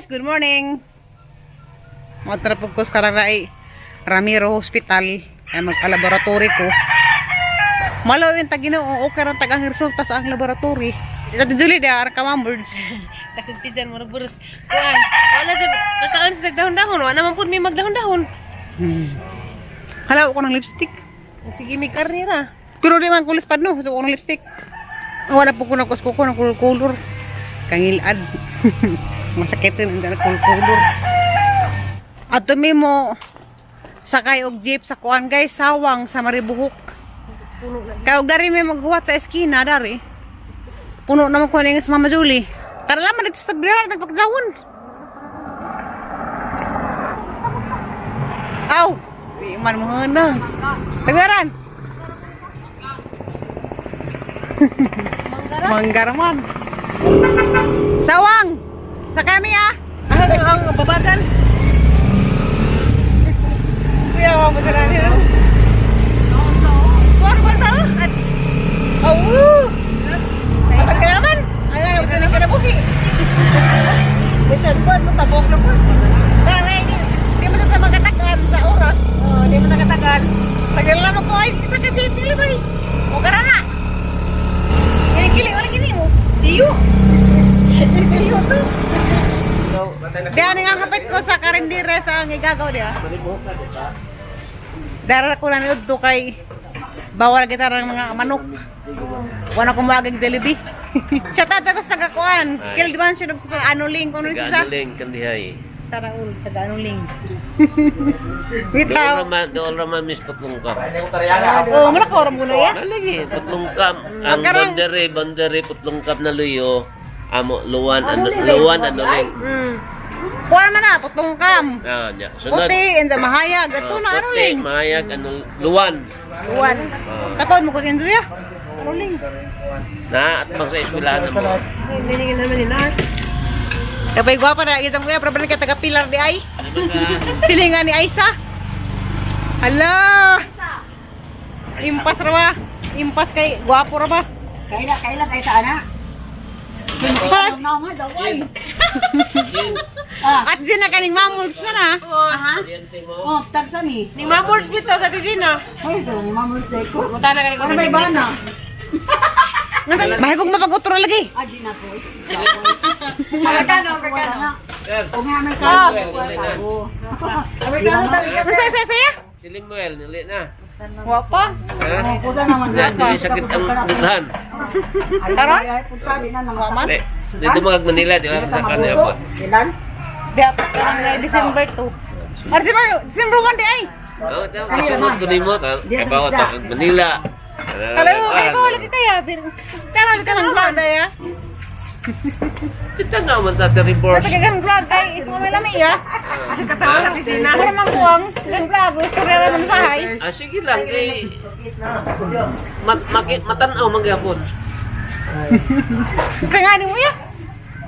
Guys, good morning. Motrapog ko sa Kararay Ramiro Hospital ay magpa-laboratory ko. Malo yung tag-Ginoo, okay ra tag ang resulta sa ang laboratory. Ito Julie da ka mamurds. Takog ti dyan, murag buros. Kuan, wala dyan, kakaon sa dahon-dahon. Wala naman po may magdahon-dahon. Hala ko ng lipstick. Sige, may karne ra. Pero di man kulis pa no, so ko ng lipstick. Wala po ko na kusko ko ng kulor. Kangilad. Masakit din ang kulor. At mo sakay og jeep sa kuan guys, sawang sa Maribuhok. Kay og dari may maghuwat sa eskina dari. Puno naman ko sa Mama Julie. Tara lang man dito sa tagbilara nagpakjawon. Aw, di man mo hunang. Tagbilaran. Manggaraman. Sawang! Sa kami ah! Ang babagan. Kuya, mo sa namin. Kuwan ba sa? Aw! Masag ka naman! Ay, ano, sa ka nabuhi. Bisan po, matabok na po. Tara, di, di mo sa makatagan sa oras. Oh, di mo nakatagan. Tagal lang ako ay, isa ka jeep, dili ba? O kara na! Kili-kili, wala gini mo. Tiyo! Tiyo to. Diyan ang kapit ko sa karindire sa ang igagaw diya. Dara ko na niudto kay bawal kita ng mga manok. Wala ko magag delibi. Shout out ako sa tagakuan. Killed mansion of sa anuling kung ano siya. Ganuling kandihay. Sa Raul, taga anuling. Dool Bitaw. raman, dool raman mis putlong ka. Oh, mala ko ram ya. Nalagi, putlong kam. Ang Pagkarang- boundary, boundary putlong kam na luyo. Amo luwan ano luwan anuling. Kuan man na putong kam. Ah, nya. Sunod. Puti and sa mahayag ato na Ah, puti, anuling. Mahayag ano luwan. Luwan. Katuon mo ko sa Enzo ya. Anuling. Na at bang sa eskwelahan mo. Binigyan naman ni Nars. Kapay gwapa na isang kuya pero ka taga Pilar di ay. Ano ka? Silingan ni Aisa. Hala. Impas ra ba? Impas kay gwapo ra ba? Kaila, kaila kay sa ana. Pat, Na nga daw ay. at zina kaning mamurds na na. Aha. Oh, tagsa ni. Ni Mamords bitaw sa Tizina. Ay, do ni Mama Rose ko. Muta na kani ko Ano sa may Tizina. bana? Bahigog mapag-utro lagi. Ah, di na ko. Amerikano, Amerikano. O nga Amerikano. Amerikano tayo. Ang saya saya saya. Si Limuel, nili na. Wa pa. Ha? Pusa naman. Na, dili sakit ang dughan. Karon? Sabi na naman. Di, dito mga Manila, di ba sa kanya po. Ilan? Dapat ang December 2. Ah, December, December 1 di ay. Oh, daw kasunod ko nimo ta. Kay bawat ka Manila. Hello, kay ko lagi kaya. Tara ka ng vlog na ya. Kita nga man ta report. Tara ka ng vlog kay ikaw may lami ya. Katawa sa Tizina. Para man kuwang ng vlog istorya ra man sahay. Ah, sige lang kay mat matan-aw man gyapon. Sa nga ni mo ya.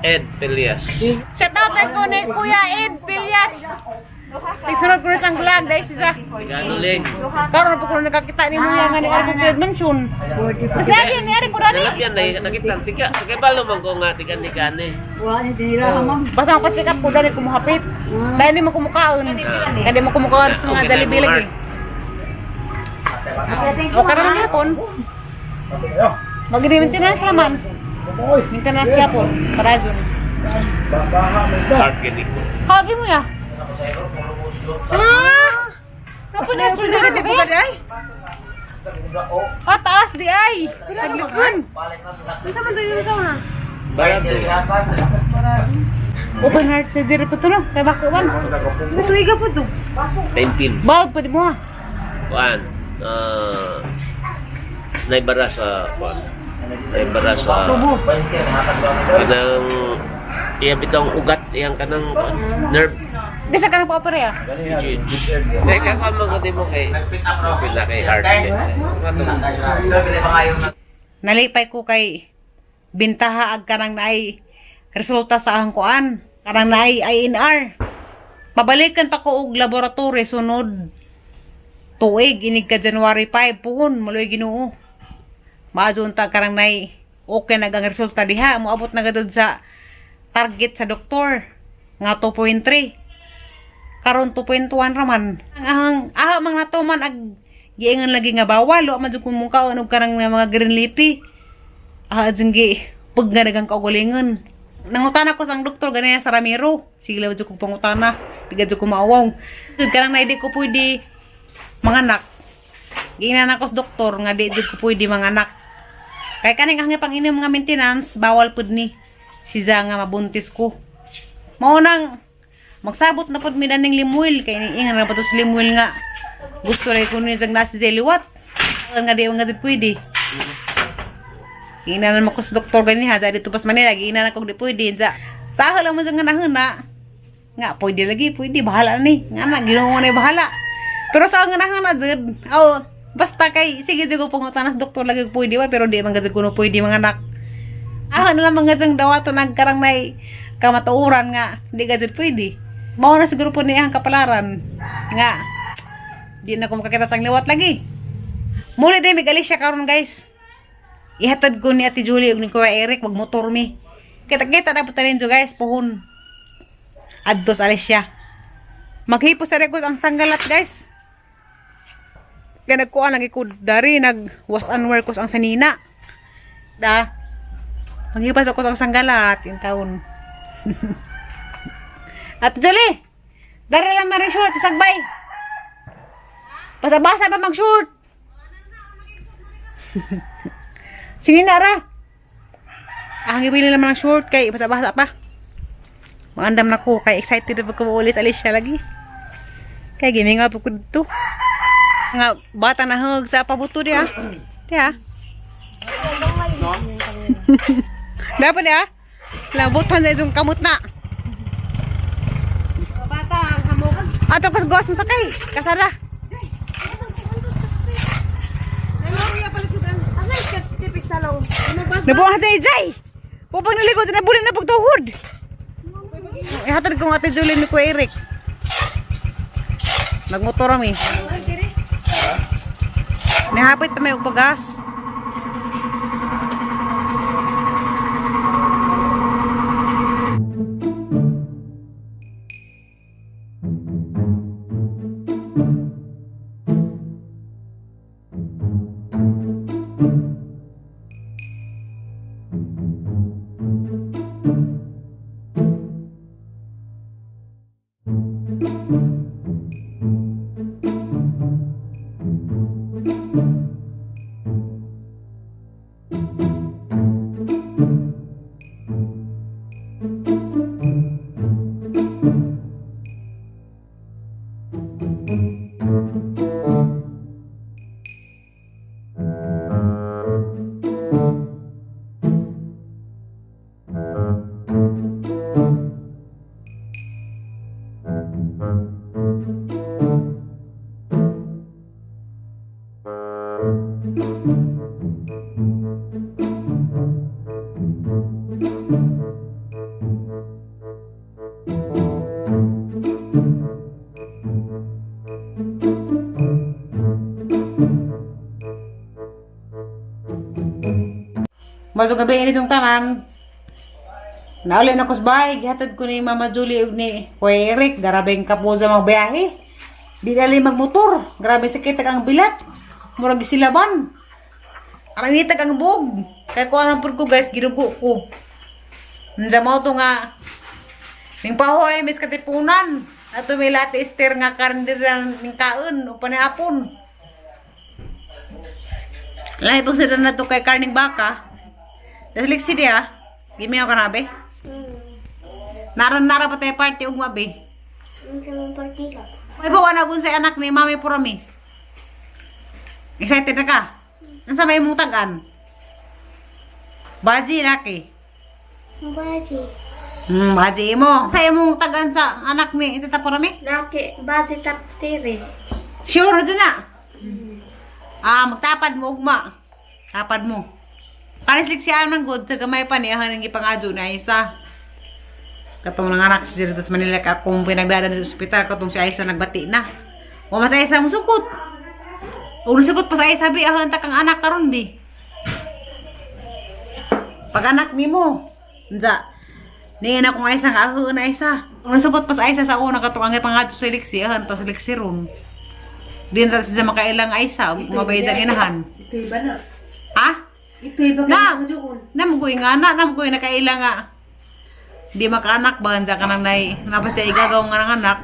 Ed Pelias. Shout out ko ni Kuya Ed Pilyas. Tigsunod ko na sa vlog dahil siya. Ganuling. Karon na po ko nakakita ni mo nga ni Arbo Bird Mansion. Kasi abi ni Ari po dani. Nalap yan na nakita tika. Kay balo man ko nga tika ni kani. Wa ni dinira ha ma'am. Basta ang check up ko dani kumuhapit. Dahil di mo kumukaon. Kaya di mo kumukaon sa mga Okay, Jollibee na mo, lagi. O karon lang hapon. Mag-maintenance naman. Maintenance yapon. Para dyan. Heart gini. Hagi mo ya. Ah! Napunod surgery di ba? Ah, taas di ay. Naglikon. Unsa man to yung sauna? Barado. Open heart surgery pa to no. Kay bako man. Sa tuiga po to. 19. Bawal pa di mo ah. Kuan. Ah. Naibara sa kuan. Naibara sa Tubo. Kanang iya bitong ugat iyang kanang kuan, nerve. Di sa kanang pa-opera ya. Teka, kuan man ko di mo kay pila kay heart. Nalipay ko kay bintaha ag kanang naay resulta sa ang kuan. Kanang naay INR. Pabalikan pa ko og laboratory sunod tuig inig ka January 5 puhon maloy Ginoo. Maadyo unta karang nay okay na ang resulta diha moabot na gadud sa target sa doktor. Nga 2.3. Karon 2.1 raman. Ang ahang aha mang natuman ag giingon lagi nga bawal wa man jud kung mukaon og karang mga green leafy. Aha jud gi pag nga nagang kaugalingon. Nangutana ko sa ang doktor ganyan sa Ramiro. Sige lang jud kong pangutana. Di jud ko maawaw. Jud karang na di ko pwede manganak. Giingnan ako sa doktor nga di jud ko pwede manganak. Kay kaning ang pang inom nga maintenance bawal pud ni siya nga mabuntis ko. Mao nang magsabot na pud mi daning Limuel kay ingan na pa to sa Limuel nga gusto ra ko ni sang nasi liwat. Nga di nga di pwede. Giingnan naman ko sa doktor gani ha dito pas Manila giingnan ako di pwede sa sa lang mo sa nga nahuna. Nga pwede lagi pwede bahala ni. Nga na Ginoo na bahala. Pero sa nga nahuna jud aw basta kay sige jud ko pangutana sa doktor lagi pwede ba pero di man gud kuno pwede mga anak. Ah, na lang mga dyang dawa to nagkarang may kamatuoran nga di ka jud pwede. Mao na siguro po niya ang kapalaran nga di na ko makakita sang liwat lagi. Muli din migalis siya karon guys. Ihatod ko ni Ate Julie ug ni Kuya Eric magmotor mi. Kita-kita na po ta ninyo guys puhon. Adto sa Alicia. Maghipo sa rekod ang sanggalat guys. Kaya nagkuha lagi ko dari nag was unwear ko ang sanina. Da. Maghipas ako sa sanggalat in taon. Ate Julie, dari lang man short sagbay. Basa-basa pa mag-short. Sinina ra. Ang ibili naman ng short kay basa-basa pa. Maandam na ko kay excited na ko ulit Alicia lagi. Kay giminga po ko dito. Nga bata na hug sa pabuto diya. Diya. Dapat diya. Labutan sa itong kamot na. Bata, ang hamog. Ato pas gawas mo sakay. Kasara. Nabuha sa Jay. Pupag nalikod na bulin na pagtuhod. Ihatod ko ng Ate Julie ni Kuya Eric. Nagmotor kami. Nihapit na may upagas. Masuk gabi ini itong tanan. Nauli na ko sa bahay, gihatod ko ni Mama Julie ug ni Kuya Eric, garabeng kapo sa mga biyahe. Di dali magmotor, grabe sakit ang bilat. Murag silaban. Arang itag ang bug. Kay ko ang ko guys, gidugo ko. Unsa mo to nga ning pahoy mis katipunan. Ato may lati ester nga karindiran ning kaon o panihapon. Lahi pag sa na to kay karning baka. Dasliksi diya. Gimiyaw ka na be. Naran nara pa tayo party ugma be. Unsa man partida? May bawa na gun sa anak ni Mami Purami. Excited na ka? Unsa may imong tag-an? Baji laki. Baji. Baji mo. Sa imong tag-an sa anak ni Tita Purami? Laki, baji top 3. Sure na dyan na. Ah, magtapad mo ugma. Tapad mo. Panislik siya man good sa gamay pa niya ang gipangadyo na isa. Katong nanganak si Dito sa Manila ka akong pinagdada sa ospital katong si Aisa nagbati na. Wa mas Aisa mo sukot. Ulo sukot pa sa Aisa bi ahon ta kang anak karon bi. Pag anak nimo. Unsa? Niya na kung Aisa nga ahon na Aisa. Kung nasabot pas Aisa sa una katong ang pangadto sa Lexi, ahan ta sa Lexi ron. Di na ta siya makailang Aisa, ug mabay sa ginahan. Ito iba na. Ha? Ito iba Na! kayo juon. Namgoy nga na, namgoy nakaila nga. Di makaanak ba ka nang nay, napa siya igagaw nga ng anak.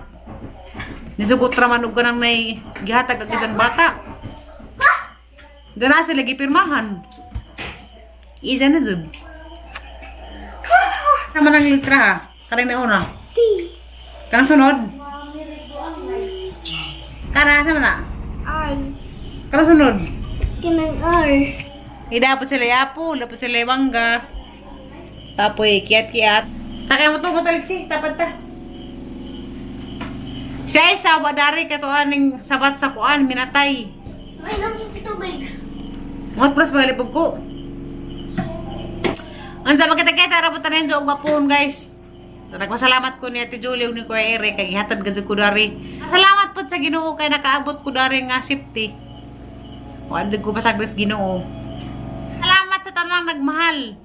Nisugot raman og kanang nay gihatag ang isang bata. Diyan na sila gipirmahan. Isa na dun. Naman ang litra ha. Kanang nauna. Kanang sunod. Kana sa mana? R. Kanang sunod. Kanang R. Eh, dapat sila yapo, dapat sila mangga. Tapoy, kiat-kiat. Takay mo to, mataliksi, tapat ta. Siya ay sawa dari kato aning sabat sa kuan, minatay. May nang tubig. Ngot pras pagalipog ko. Unsa makita-kita ra po tanan og gapon, guys. Nagpasalamat ko ni Ate Julie ug ni Kuya Eric kay gihatag gud ko dari. Salamat pud sa Ginoo kay nakaabot ko dari nga safety. Wa jud ko pasagris Ginoo. Salamat sa tanang nagmahal.